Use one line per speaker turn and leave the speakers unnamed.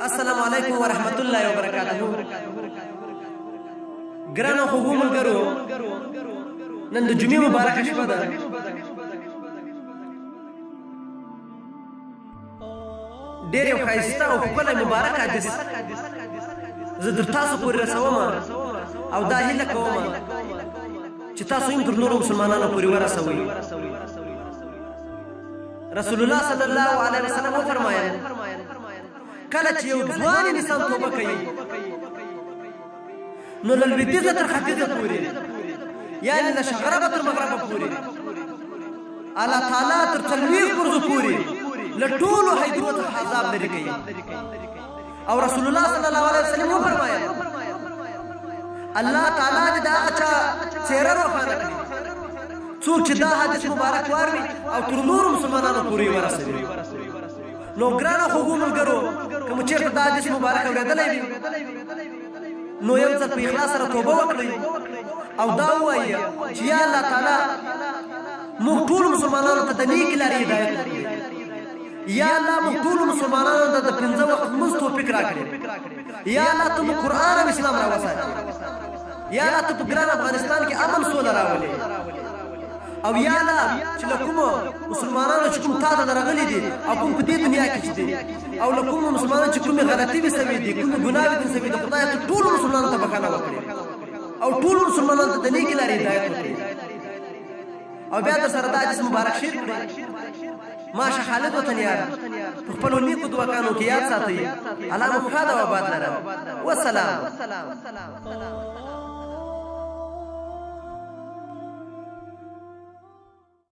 السلام علیکم ورحمت الله وبرکاته. ګرانو خوږو ملګرو، نن د جمعې مبارکه شپه ده. ډېر یو ښایسته او ښکلی مبارک حدیث زه تر تاسو پورې رسوم او دا هیله کوم چې تاسو هم تر نورو مسلمانانو پورې ورسوئ. رسول الله صلی الله علیه وسلم وفرمایل، کله چې یو ځوان انسان توبه کوي نو له لویدیځه تر ختیځه پورې، یعنې له شغربه تر مغربه پورې، الله تعالی تر 40 ورځو پورې له ټولو حیدرو څخه عذاب لرې کوي. او رسول الله صلی الله علیه وسلم وفرمایل، الله تعالی دې د هغه چا څېره روښانه کړي څوک چې دا حدیث مبارک واوري او تر نورو مسلمانانو پورې ورسوي. نو ګرانو خوږو ملګرو، که مو چېرته دا حدیث مبارک اورېدلی وي نو یو ځل په اخلاص سره توبه وکړئ او دا ووایئ چې یا الله تعالی موږ ټولو مسلمانانو ته د نیکې لارې هدایت وکړي. یا الله موږ ټولو مسلمانانو ته د 5 وخت لمونځ توفیق راکړي. یا الله ته موږ قرآن او اسلام راوساتي. یا الله ته په ګران افغانستان کې امن سوله راولې. او یا الله چې له کومو مسلمانانو چې کوم تا ته درغلي دي او کوم په دې دنیا کې چې دي، او له کومو مسلمانانو چې کومې غلطي وي سوي دي، کومې ګناوې دي سوي دي، خدای ته ټولو مسلمانانو ته بښنه وکړي او ټولو مسلمانانو ته د نیکې لارې هدایت وکړي. او بیا در سره دا حدیث مبارک شیر کړئ. ما شه خالد وطنیار په خپلو نیکو دعاګانو کې یاد ساتئ. الله مو ښاد او آباد لره. وسلام.